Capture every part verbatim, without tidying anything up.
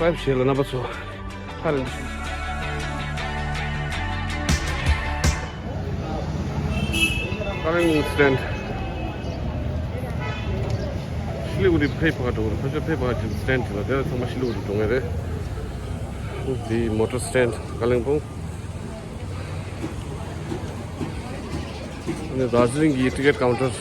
ཕེབས་ཤིག་ལ་རྣམ་པ་ཚོ། ཧ་ལས། ཀ་ལིང་སི་ཊེན་ཌི། ཤི་ལི་གུ་རི་ཕེབས་པ་འགྲོ་གི་རེད། ཕ་ཤོ་ཕེབས་པ་ཅིག་སི་ཊེན་ཌི་དེ་ལ་དེ་ཚང་མ་ཤི་ལི་གུ་རི་འགྲོ་ངེས་རེད། འདི་མོ་ཊར་སི་ཊེན་ཌི་ཀ་ལིང་སྤུང་། ནི་དར་ཇི་ལིང་གི་ཊི་ཀེ་ཊི་ཀའུན་ཊར།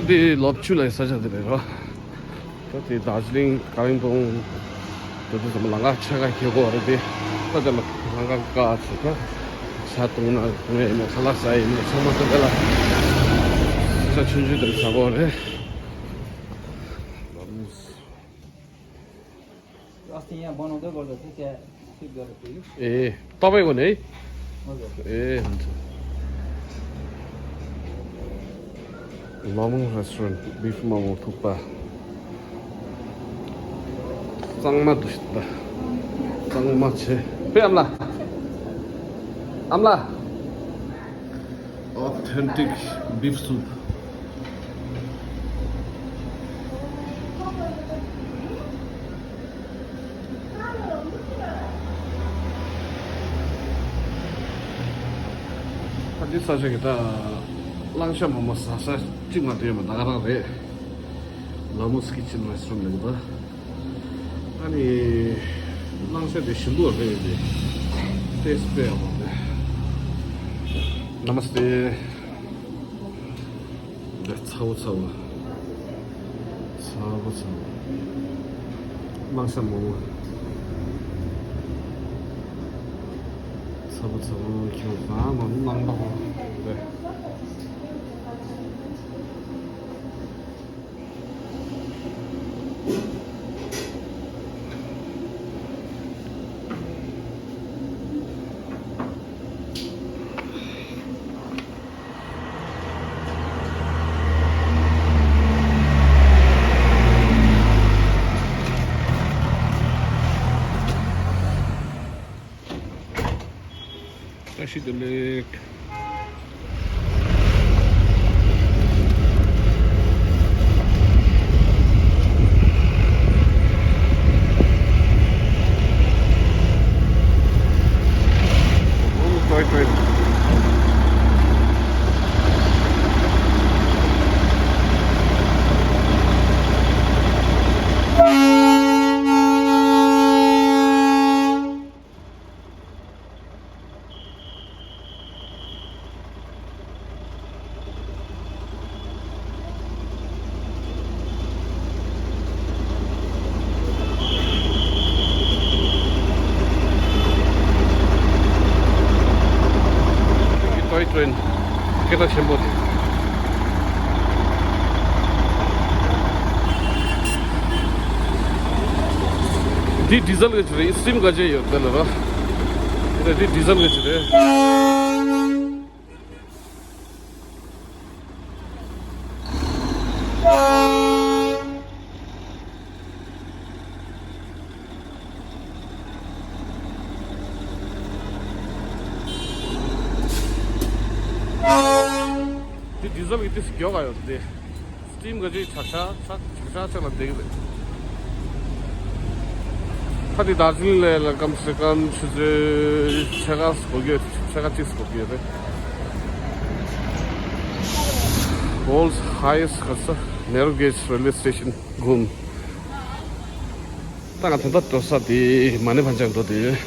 ད་དེ་ལོབ་ཆུ་ལ་ས་ཆ་དེ་རེད་རོ། ད་དེ་དར་ཇི་ལིང་ཀ་ལིང་སྤུང་དེ་དུས་ཙམ་ལམ་ཁ་ཆེ་ཁ་ཁེ་གོ་རེད་དེ། ད་དེ་ལ་ལམ་ཁ་བཀག་ཚེ་ད་ཇ་བཏུང་ན་བཏུང་ཡས་ཡིན་ན་ཁ་ལག་ཟ་ཡས་ཡིན་ན་ཚང་མ་ད་དེ་ལ་ས་ཆུང་ཆུང་དེ་ལ་ཟ་གོ་རེད། ཨེ། ཏོག་པའི་གོ་ནས། ཨེ། ལོ་མོང་རེ་སི་ཊོ་རན་ཊི། བིཕ་མ་མོ་ཐུག་པ། གཙང་མ་འདུག་ད། གཙང་མ་བྱས། པེ་ཨ་མ་ལགས། ཨ་མ་ལགས། Authentic beef soup. ད་འདི་ས་ཆ་གི་ད་གླང་ཤ་མོག་མོག་ཟ་ས་གཅིག་མ་གཏོགས་ཡོད་མ་རེད། ད་ག་རང་རེད། ལ་མོས་ཀི་ཆེན་རེ་སི་ཊོ་རན་ཊི་ལབ་ཀྱི་ད། ཨ་ནི་གླང་ཤ་དེ་ཞིམ་པོ་རེད་དེ། ཏེ་སི་ཊི་དཔེ་ཡག་པོ་རེད། ན་མ་སྟེ། འདི་ཚ་བོ་ཚ་བོ། ཚ་བོ་ཚ་བོ། གླང་ཤ་མོག་མོག་ཚ་བོ་ཚ་བོ་ཁྱོད་ཟ་མ་མི་གླང་པ་ཧོ། འདི། བཀྲ་ཤིས་བདེ་ལེགས། ཊོའི་ཊེ་རེན་སྐད་གྲགས་ཆེན་པོ་དེ། འདི་ཌི་ཟལ་གི་ཅིག་རེད། སི་ཊིམ་ག་ཅེ་ཡོད་དེ་ལ་ར། འདི་ཌི་ཟལ་གི་ཅིག་རེད། དེ་ཌི་ཟལ་གི་དེ་མགྱོགས་ག་ཡོད་དེ། སི་ཊིམ་ག་ཅིག་ཆག་ཆག་ཆག་ཆག་ཆག་ཆག་ལ་བསྡད་ཀྱི་རེད། ཁ་དེ་དར་ཇི་ལིང་ལ་ལ་ཀམ་སེ་ཀམ་ཆུ་ཚོད་ཕྱེད་ཀ་འགོར་གྱི་ཡོད། ཕྱེད་ཀ་གཅིག་འགོར་གྱི་ཡོད་རེད། World's highest ག་ས་narrow gauge railway station Ghum། ད་ང་ད་ལྟ་འགྲོ་ས་དེ་མ་ནེ་ཕན་ཆང་འགྲོ་དེ་ཡོད།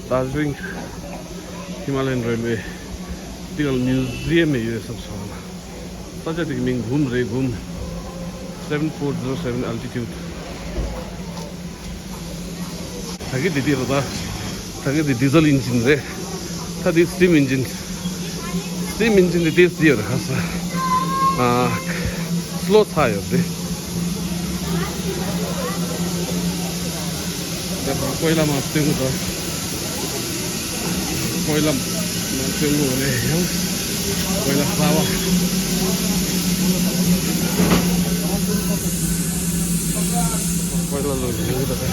དར་ཇི་ལིང་ཧི་མ་ལ་ཡན་རེལ་ཝེ་འདི་ག་ལ་མིའུ་ཛི་ཡམ་ཡོད་བསམ་སོང་། ས་ཆ་དེ་གི་མིང་གྷུམ་རེད། གྷུམ། seven four zero seven altitude། ད་གི་དེ་དེ་རེད་ད། ད་གི་དེ་ཌི་ཟལ་ཨིན་ཇིན་རེད། ད་དེ་སི་ཊིམ་ཨིན་ཇིན། སི་ཊིམ་ཨིན་ཇིན་དེ་ཏེས་དེ་ཡོད་རེད་ཧ་ས། ཨ། སི་ལོ་ཚ་ཡོད་རེད། ཀོའི་ལ་མ་སྟོན་གོ་ད། ཀོའི་ལ་མ་སྟོན་གོ་རེད་ཡང་། ཀོའི་ལ་གསར་བ། ཀོའི་ལ་ལོ་ཡང་གོ་ད།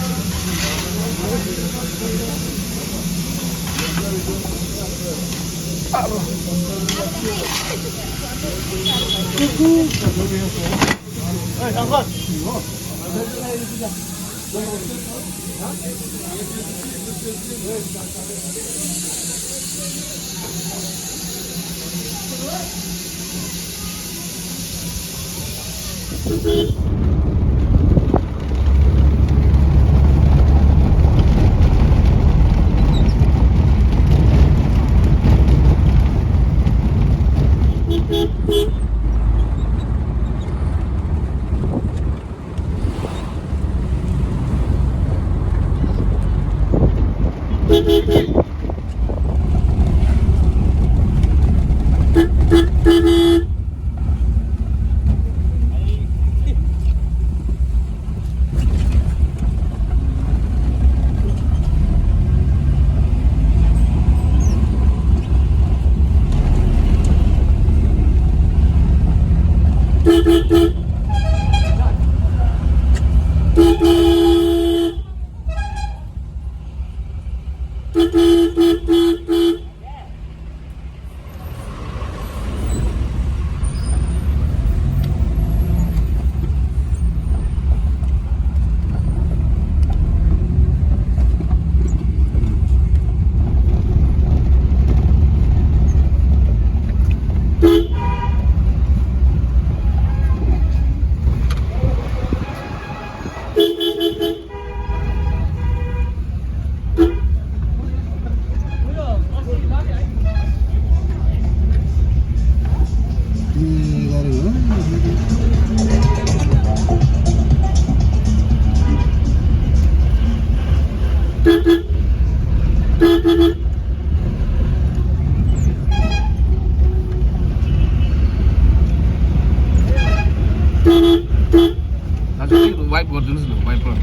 ང་ཚོ་གཅིག་ཏུ་ཝའི་པར་འདི་ནས་ཝའི་པར།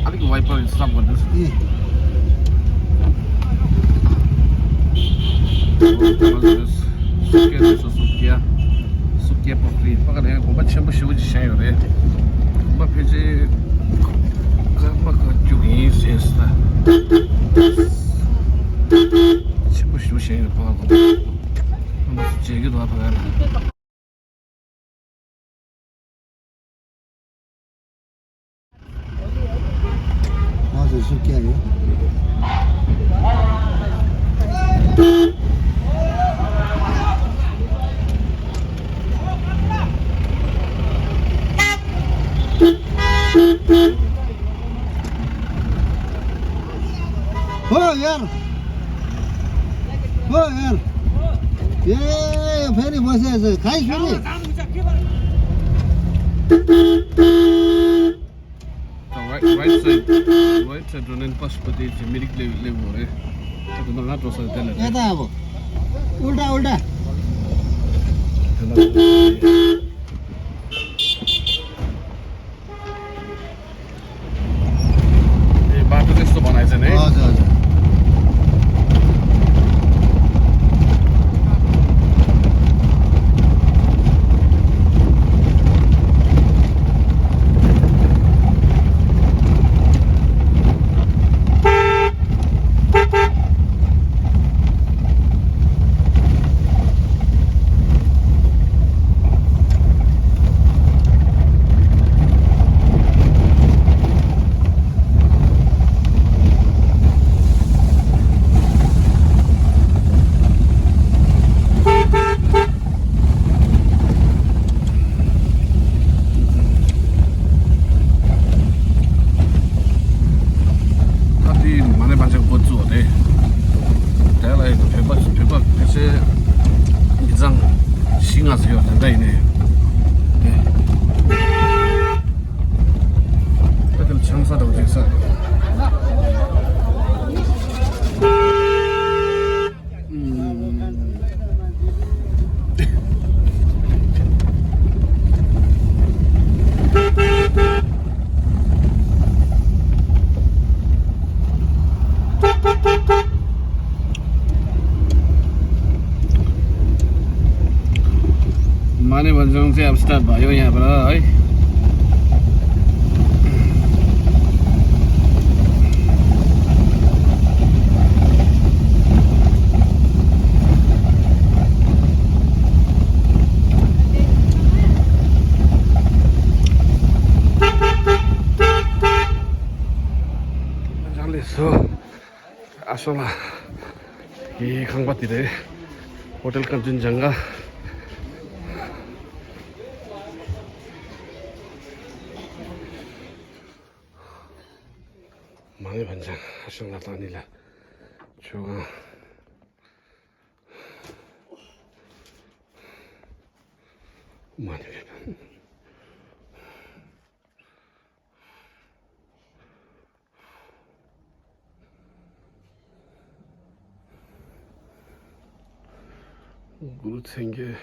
ཨ་ལིག་ཝའི་པར་ཡིན་སྲབ་པར་འདི། ཨེ། སུ་སྐྱེ་རེད་སོ་སུ་སྐྱེ། སུ་སྐྱེ་པོ་ཁྲི་ཕ་ག་ནས་དགོན་པ་ཆེན་པོ་ཞེ་པོ་ཅིག་བཞེངས་ཡོད་རེད། དགོན་པ་ཕལ་ཆེར་སྐར་མ་ག་རྒྱུག་ཡིན་ཟེར་ས། ཆེན་པོ་ཞེ་པོ་བཞེངས་ཡོད་རེད་ཕ་ག་དགོན་པ། དགོན་པ་མཇལ་རྒྱུ་འདུག་ཕ་ག་ལ། ང་ཚོ་ཤུགས་རྒྱག་ཡོད། ཧོ་ཡར། ཧོ་ཡར། ཡེ་ཕེ་རི་མ་ཟེར་ཟེར་ག་ཡི་ཕེ་རི། Right, right side, right side འགྲོ་ནས་པ་སུ་པ་དེ་ཚེ་མི་རིགས་སླེབས་སླེབས་འོ་རེད། ད་དུང་ང་འགྲོ་ས་དེ་ལ་རེད། ཨེ་ད་བོ། ཨུལ་ཊ་ཨུལ་ཊ། དེ་ལ་ये बाटो चाहिँ यस्तो बनाएछ नि। हजुर, हजुर। ད་དེ་མ་ཎི་བང་ཆེན་འགོ་བཙུགས་པ་རེད། དེ་ལ་ཡིན་བོད་པ་བོད་པ་ཕལ་ཆེར་མི་ཚང་བཞི་ལྔ་ཙམ་ཡོད་དེ་འདྲ་ཡིན་ནས་དེ། ད་དེ་ལ་ཆང་ས་འདྲ་བོ་ཅིག་ཟ། ཨ་ནི་བ་ཟུང་ཚེ་ཨབ་སི་ཊར་བ་ཡོང་ཡ་བ་ར་ཨི། ཨ་ཤོ་ལ། ཡི་ཁང་པ་དེ་རེད། ཧོ་ཊེལ་ཀམ་ཅན་ཇང་ག་མ་ནེ་བན་ཅང་ཨ་ཤང་ལ་ཏང་ནི་ལ་ཆོས་ཁང་། མ་ནེ་བན། གུ་རུ་མཚན་བརྒྱད།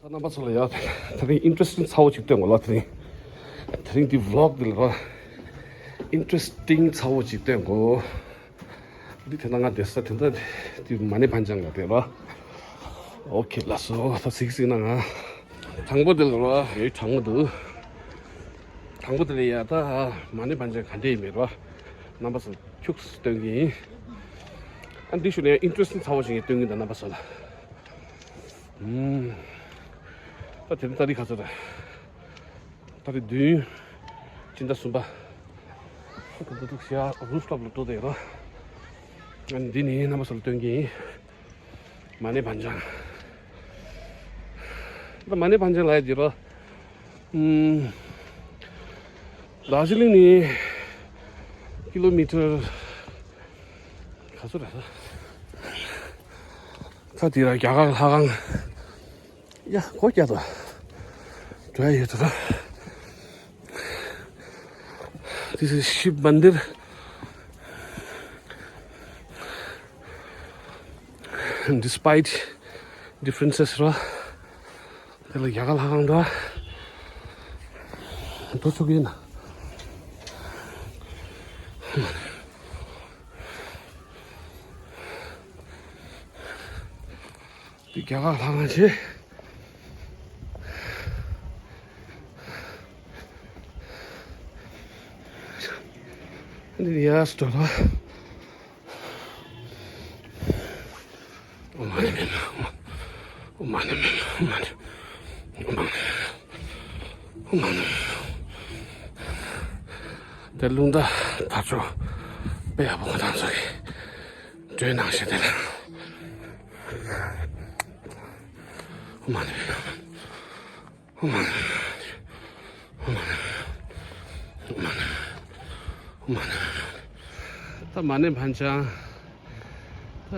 ད་རྣམ་པ་ཚོ་ལ་ཡ། དེ་རིང་ཨིན་ཊི་རེ་སི་ཊིང་ཚ་བོ་ཅིག་སྟོན་དགོས་ལ། དེ་རིང་། དེ་རིང་འདི་ཝི་ལོག་འདི་ལ་ར། ཨིན་ཊི་རེ་སི་ཊིང་ཚ་བོ་ཅིག་སྟོན་དགོས། འདི་དེ་ན་ང་བསྡད་ས་དེ་འདྲ་འདི་མ་ནེ་བན་ཅང་ལ་བསྡད་ར། ཨོ་ཁེ་ལགས་སོ། ད་གཟིགས་གཟིགས་ན་ང་། དང་པོ་འདི་ལ་ར་ཡོད་གྲང་མོ་འདུག་དང་པོ་འདི་ལ་ཡ་ད་མ་ནེ་བན་ཅང་ག་འདྲ་ཡིན་མེད་ར། རྣམ་པ་ཚོ་ཁྱུག་སྟོན་གྱི་ཡིན། ཨ་འདི་ཞུ་ནས་ཨིན་ཊི་རེ་སི་ཊིང་ཚ་བོ་ཞིག་སྟོན་གྱི་འདུག་རྣམ་པ་ཚོ་ལ། ད་དེ་རིང་ཏ་རིག་ག་ཚོད་རེད། ཏ་རིག་བདུན། སྤྱི་ཟླ་གསུམ་པ། ད་འདི་འདུག་ཤག་རུབ་ཊོབ་ལ་འགྲོ་བསྡད་ཡོད་ར། འདི་ནི་རྣམ་པ་ཚོ་ལ་སྟོན་གྱི་ཡིན། མ་ནེ་བན་ཅང་། ད་མ་ནེ་བན་ཅང་ལ་ཡ་འདི་ར། དར་ཇི་ལིང་ནི་ཀི་ལོ་མི་ཊར་ག་ཚོད་རེད། ད་དེ་ར་རྒྱ་གར་ལྷ་ཁང་། ཡ་སྒོ་རྒྱག་དང་། འགྲོ་ཡ་ཡོད་དོ། This is Shiv Mandir. Despite differences ར། དེ་ལ་རྒྱ་གར་ལྷ་ཁང་འདྲ། འགྲོ་ཆོག་གི་ཡིན་ན། འདི་རྒྱ་གར་ལྷ་ཁང་ཆེ། འདི་ཡ་སྟོད་ལ། ཨོཾ་མ་ཎི་པདྨེ་ཧཱུྃ། ཨོཾ་མ་ཎི་པདྨེ་ཧཱུྃ། ཨོཾ་མ་ཎི་པདྨེ་ཧཱུྃ། ཨོཾ་མ་ཎི་པདྨེ་ཧཱུྃ། དེ་རླུང་རྟ་དར་ལྕོག་དཔེ་ཡག་པོ་ཁོ་ཐང་ཚོ་གི་འགྲོས་ནང་བཞིན་དེ་ལ། ཨོཾ་མ་ཎི་པདྨེ་ཧཱུྃ། ཨོཾ་མ་ཎི་པདྨེ་ཧཱུྃ། ཨོཾ་མ་ཎི་པདྨེ་ཧཱུྃ། ཨོཾ་མ་ཎི་པདྨེ་ཧཱུྃ། ཨོཾ་མ་ཎི་པདྨེ་ཧཱུྃ། ད་མ་ཎི་བན་ཅང་། ད་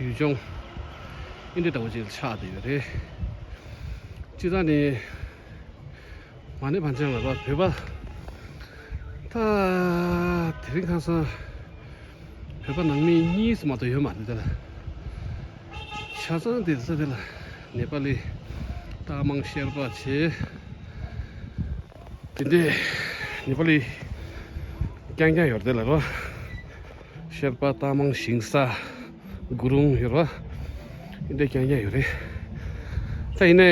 ཡུལ་ལྗོངས་ཨིན་ཌི་ཡ་ལྟ་བུ་ཅིག་ཆགས་བསྡད་ཡོད་རེད། སྤྱིར་བཏང་ནི་མ་ཎི་བན་ཅང་ལ་བོད་པ། ད་དེ་རིང་ཁ་སང་བོད་པ་ནང་མི་གཉིས་སུ་མ་གཏོགས་ཡོད་མ་རེད་དེ་ལ། ཆ་ཚང་དེ་ས་དེ་ལ་ནེ་པ་ལི་སྟག་མང་ཤེར་པ་བྱས། དེ་འདྲས་ནེ་པ་ལི་རྐྱང་རྐྱང་ཡོད་རེད་དེ་ལ་རོ། ཤེར་པ་སྟག་མང་ཞིང་ས་གུ་རུང་ཡོད་རོ། དེ་འདྲས་རྐྱང་རྐྱང་ཡོད་རེད། ད་ཡིན་ནའི་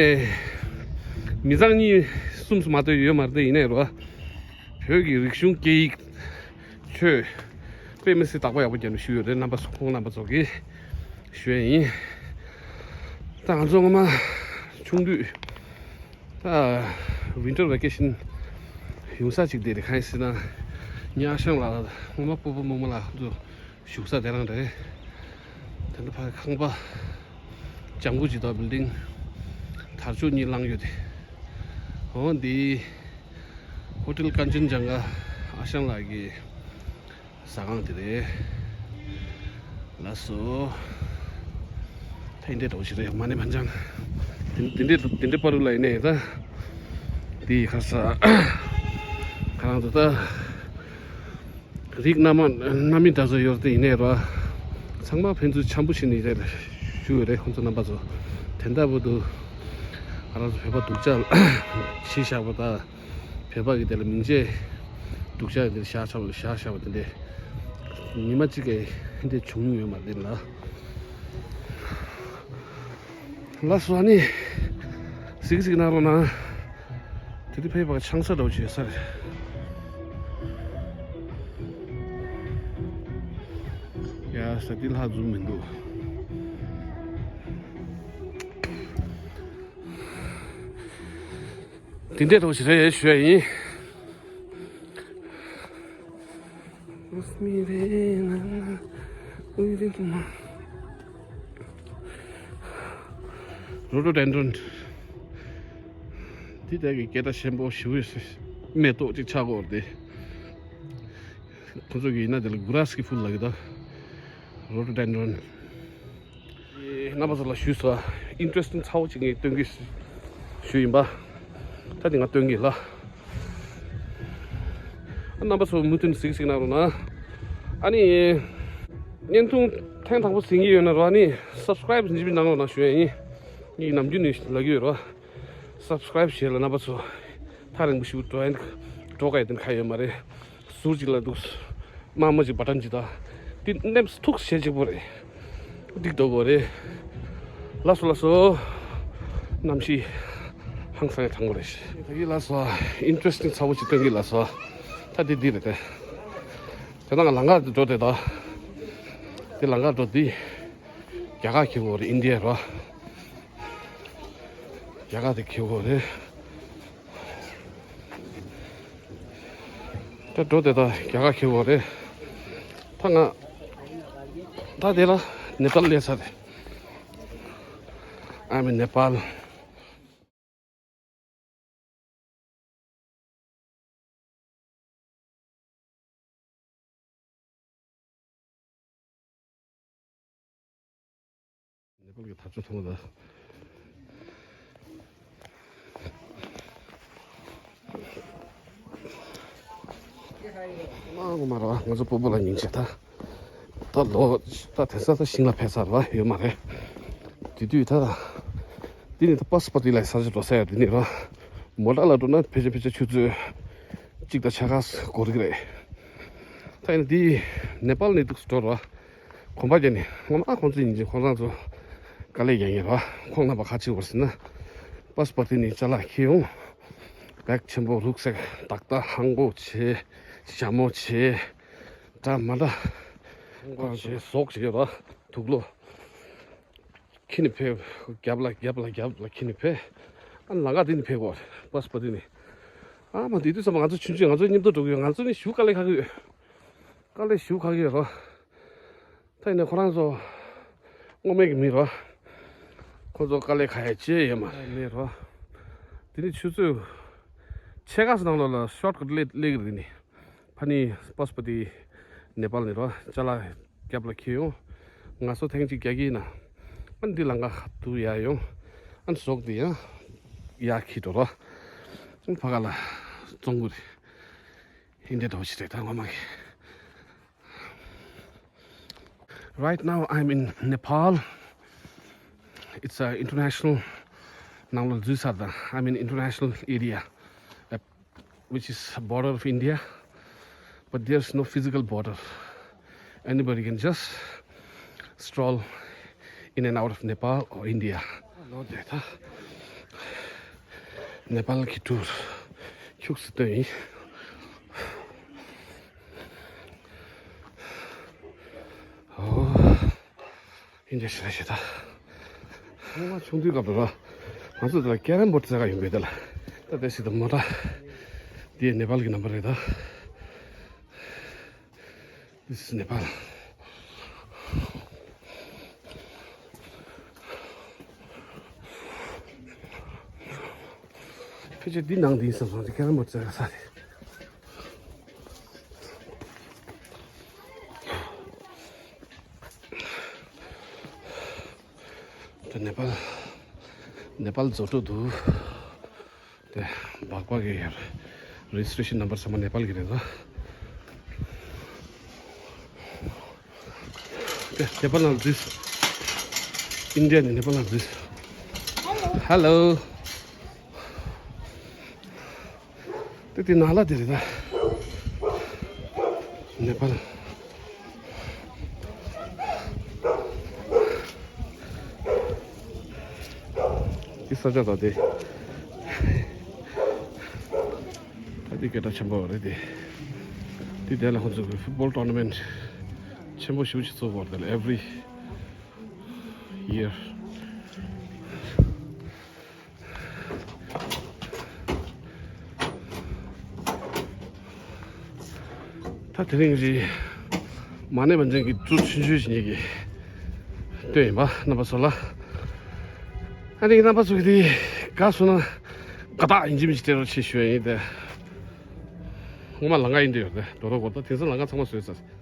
མི་ཚང་གཉིས་གསུམ་སུ་མ་གཏོགས་ཡོད་མ་རེད་དེ་ཡིན་ནའི་རོ། བོད་ཀྱི་རིག་གཞུང་སྐད་ཡིག་ཆོས། དཔེ་མི་སྲིད་བདག་པོ་ཡག་པོ་རྒྱབ་ནས་ཞུས་ཡོད་རེད། རྣམ་པ་ཚོ་ཁོང་རྣམ་པ་ཚོ་གིས་ཞུ་ཡས་ཡིན། ད་ང་ཚོ་སྔོན་མ་ཆུང་དུས་ད་ཝིན་ཊར་ཝེ་ཀེ་ཤན་ཡོང་ས་ཅིག་དེ་རེད། གང་ཡིན་ཟེར་ན་ཉ་ཤང་ལ་སྔོན་མ་སྤོ་བོ་རྨོ་མོ་ལ་ང་ཚོ་བཞུགས་ས་དེ་རང་རེད། དེ་འདྲ་ཕ་ཁང་པ་ལྗང་གུ་ཅིག་དང་བིལ་ཌིང་དར་ལྕོག་གཉིས་བསླངས་ཡོད་དེ། འོ་འདི། ཧོ་ཊེལ་ཀན་ཅན་ཇང་ག་ཨ་ཞང་ལགས་ཀྱི་ཟ་ཁང་དེ་རེད། ལགས་སོ། ད་འདི་འདྲ་འདྲ་བོ་ཞིག་རེད། མ་ཎི་བན་ཅང་། དེ་འདི་འདྲ་དེ་འདྲ་པ་རུ་ལ་ཡིན་ནའི་ད། དེ་ཡི་ཁ་ས། ཁ་རང་ཚོ་ད། རིགས་སྣ་མ་སྣ་མིན་འདྲ་བཟོ་ཡོད་དེ་ཡིན་ནའི་ར། ཚང་མ་ཕན་ཚུན་འཆམ་པོ་བྱས་ནས་རེད་ཞུ་ཡོད་རེད། ཁོང་ཚོ་རྣམ་པ་ཚོ་དེ་འདྲ་བོ་འདུག་ང་རང་ཚོ་བོད་པ་སྡུག་ཅག་ཕྱི་བཞག་པ་དང་བོད་པ་གི་དེ་ལ་མིང་ཆད་སྡུག་ཅག་གི་དེ་བཞག་ཆགས་པ་བཞག་བཞག་པ་དེ་འདྲས་ཉི་མ་གཅིག་གི་དེ་འདྲས་བྱུང་ཡོད་མ་རེད་ལ། ལགས་སོ། ཨ་ནི་གཟིགས་གཟིགས་གནང་རོགས་གནང་། དེ་དུས་ཕེབས་པ་ཆང་ས་འདྲ་བོ་བྱས་ས་རེད། ཡ་ས་དེ་ལྷག་འཛུམ་མི་འདུག་དེ་འདྲས་འདྲ་བོ་ཞིག་རེད་ཞུ་ཡ་ཡིན། རོ་ཌོ་ཌེན་ཌྲོན། འདི་ལྟ་གི་སྐད་གྲགས་ཆེན་པོ་ཞེ་པོ་ཞིག་མེ་ཏོག་ཅིག་ཆགས་ཀྱི་ཡོད་རེད། ཁོ་ཚོ་གི་ཡིན་ན་དེ་ལ་གུ་ར་སི་ཀི་ཕུལ་ལབ་ཀྱི་འདུག་རོ་ཌོ་ཌེན་ཌྲོན། རྣམ་པ་ཚོ་ལ་ཞུས་སོ། ཨིན་ཊ་རེ་སི་ཊིང་ཚ་བོ་ཅིག་ངས་སྟོན་གི་ཞུས་ཡིན་པ། ད་དེ་ང་སྟོན་གི་ལ། རྣམ་པ་ཚོ་མུ་མཐུད་གཟིགས་གཟིགས་གནང་རོགས་གནང་། ཨ་ནི། བརྙན་ཐུང་ཐེངས་དང་པོ་གཟིགས་ཀྱི་ཡོད་ན་རོགས་ཨ་ནི་སབ་སི་ཀ་རའིབ་ཅིག་གནང་རོགས་གནང་ཞུ་ཡ་ཡིན། ངས་ནམ་རྒྱུན་ནས་ལབ་ཀྱི་ཡོད་རོགས། སབ་སི་ཀ་རའིབ་བྱས་ལ་རྣམ་པ་ཚོ་ཐག་རིང་པོ་ཞིག་འགྲོ་ཡ་འགྲོ་ག་ཡ་དེ་ཁ་ཡོད་མ་རེད། ཟུར་གཅིག་ལ་འདུག་དམར་མོ་ཅིག་བ་ཊན་ཅིག་དང་། དེ་ནེམ་ཐུག་བྱེད་གཅིག་པོ་རེད། འགྲིག་འདུག་གོ་རེད། ལགས་སོ་ལགས་སོ། གནམ་གཤིས་ཧང་སང་ཡང་གྲང་པོ་རེད། ད་གི་ལགས་སོ། ཨིན་ཊ་རེ་སི་ཊིང་ཚ་བོ་ཅིག་སྟོན་གི་ལགས་སོ། ད་འདི་འདི་རེད་དེ། དེ་ན་ང་ལམ་ཁ་འགྲོ་དེ་ད། དེ་ལམ་ཁ་འགྲོ་འདི། རྒྱ་གར་འཁྱེར་གོ་རེད། ཨིན་ཌི་ཡ་རོ། རྒྱ་གར་དེ་འཁྱེར་གོ་རེད། ད་འགྲོ་དེ་ད་རྒྱ་གར་འཁྱེར་བ་རེད། ད་ང་ད་དེ་ལ་ནེ་པཱལ་སླེབས་ས་རེད། I'm in Nepal. ནེ་པཱལ་གྱི་དར་ལྕོག་མཐོང་གི་འདུག་མ་མ་ར་ང་ཚོ་སྤོ་བོ་ལ་ཉིན་བྱེད་ད། ད་ལོ་ད་དེང་སང་ད་ཞིང་ལ་ཕེབས་ས་ར་ཡོད་མ་རེད། དེ་དུས་ད་འདི་ནི་ད་པ་སི་པོ་ཊི་ལ་ས་ཆ་འགྲོ་ས་ཡ་འདི་ནི་ར། མོ་ཊ་ལ་འགྲོ་ན་ཕལ་ཆེར་ཕལ་ཆེར་ཆུ་ཚོད་གཅིག་དང་ཕྱེད་ཀ་འགོར་གི་རེད། ད་ཡིན་ན་འདི་ནེ་པཱལ་ནས་འདུག་སེ་འགྲོ་ར། གོམ་པ་བརྒྱབ་ནས་སྔོན་མ་ཁོང་ཚོའི་ཉིན་བྱེད་ཁོང་རང་ཚོ་དཀའ་ལས་རྒྱག་མཁན་ར། ཁོང་རྣམ་པ་ཁ་ཕྱེ་བར་ཟེར་ན། པ་སི་པོ་ཊི་དེ་ནི་ཅ་ལག་འཁྱེར་ཡོང་། བེག་ཆེན་པོ་རུག་སེག་ཏག་ཏག་ཧང་གོ་བྱེད། ཞྭ་མོ་བྱེད། འདྲ་མ་འདྲ། ཧང་གོ་བྱེད་ཟོག་བྱེད་ར། དུག་ལོག་འཁྱེར་ནས་ཕེབས། རྒྱབ་ལ་རྒྱབ་ལ་རྒྱབ་ལ་འཁྱེར་ནས་ཕེབས། ཨ་ལམ་ཁ་དེ་ནས་ཕེབས་དགོས་རེད། པ་སི་པོ་ཊི་དེ་ནི། ཨ་མ་དེ་དུས་ཙམ་པ་ང་ཚོ་ཆུང་ཆུང་ང་ཚོ་མཉམ་དུ་འགྲོ་གི་ཡོད། ང་ཚོ་ནི་ཞུ་དཀའ་ལས་ཁག་གི་ཡོད། དཀའ་ལས་ཞུ་ཁག་གི་ཡོད་ར། ད་ཡིན་ན་ཁོ་རང་ཚོ་སྔོན་མའི་གི་མི་ར། ཁོ་ཚོ་དཀའ་ལས་ཁག་ཡ་ཅི་ཡོད་མ་རེད་ར། དེ་ནི་ཆུ་ཚོད་ཕྱེད་ཀ་ཙམ་ནང་ལོགས་ལ་ཤོར་ཀཊ་སླེབས་སླེབས་ཀྱི་རེད། དེ་ནི་ཕ་ནི་པ་སི་པོ་ཊི་ནེ་པཱལ་ནས་ར་ཅ་ལག་རྒྱབ་ལ་འཁྱེར་ཡོང་། ང་ཚོ་ཐེངས་གཅིག་རྒྱག་གི་ཡིན་ན། ཨ་ནི་འདི་ལམ་ཁ་དུ་ཡར་ཡོང་། ཨ་ནི་ཟོག་འདི་ཡང་ཡར་འཁྱེར་འགྲོ་ར། ཨ་ནི་ཕ་ག་ལ་བཙོང་གི་རེད། ཧིན་དེ་འདྲ་བོ་ཞིག་རེད་ད་ངོ་མ་གི། Right now I'm in Nepal. It's a international. ནང་ལ་འཛུལ་ཚར་དང་། I'm in international area, uh, which is a border of India, but there's no physical border. Anybody can just stroll in and out of Nepal or India. ལོ་དེ་ད་ནེ་པཱལ་གྱི་ཊུར་ཁྱུག་སེ་སྟོན་ཡིན། ཨོ། ཨིན་ཇི་ཞེ་ཞེ་ད། ཁོང་མ་ཆུང་དུས་སྐབས་རེད་ར། ང་ཚོ་དེ་ལ་ཀེ་རམ་བོར་ཌི་རྩེ་ག་ཡོང་གི་དེ་ལ། ད་དེ་སྲིད་དུ་མོ་ཊ། འདི་ནེ་པཱལ་གྱི་ནམ་བར་རེད་ད། This is Nepal. ཕལ་ཆེར་འདི་ནང་འདི་ཡིན་བསམ་སོང་། འདི་ཀེ་རམ་བོར་ཌི་རྩེ་ག་ས་རེད། པཱལ་བཟོ་འདྲ་འདུག་དེ་སྦག་སྦག་གི་རེ་ཇི་སི་ཊི་རེ་ཤན་ནམ་བར་ཚང་མ་ནེ་པཱལ་གྱི་རེད་ད། དེ་ནེ་པཱལ་ནང་འཛུལ། ཨིན་ཌི་ཡ་ནས་ནེ་པཱལ་ནང་འཛུལ། ཧེ་ལོ། དེ་དེ་ནང་ལ་དེ་རེད་ད། ནེ་པཱལ། འདི་ས་ཆ་ད་དེ། ད་འདི་སྐད་གྲགས་ཆེན་པོ་རེད་དེ། འདི་དེ་ལ་ཁོང་ཚོ་གི་ཕུཊ་བོལ་ཊོར་ནཱ་མེན་ཊི་ཆེན་པོ་ཞེ་པོ་ཞིག་བཙུགས་པ་རེད་དེ་ལ་every year། ད་དེ་རིང་རི་མ་ཎི་བན་ཆེན་གྱི་གཙོ་ཆུང་ཆུང་ཞིག་ཉིད་ཀྱི་སྟོན་ཡིན་པ་རྣམ་པ་ཚོ་ལ། ཨ་ནི་རྣམ་པ་ཚོ་གི་དེ་དགའ་སོང་ན་དགའ་རྟགས་ཡིན་གཅིག་མིན་གཅིག་སྤྲད་རོགས་བྱེད་ཞུ་ཡ་ཡིན་ཏེ། སྔོན་མ་ལམ་ཁ་ཡིན་དུས་ཡོད་དེ་འགྲོ་རོགས་གོ་ད་དེང་སང་ལམ་ཁ་ཚང་མ་བཟོས་ཚར།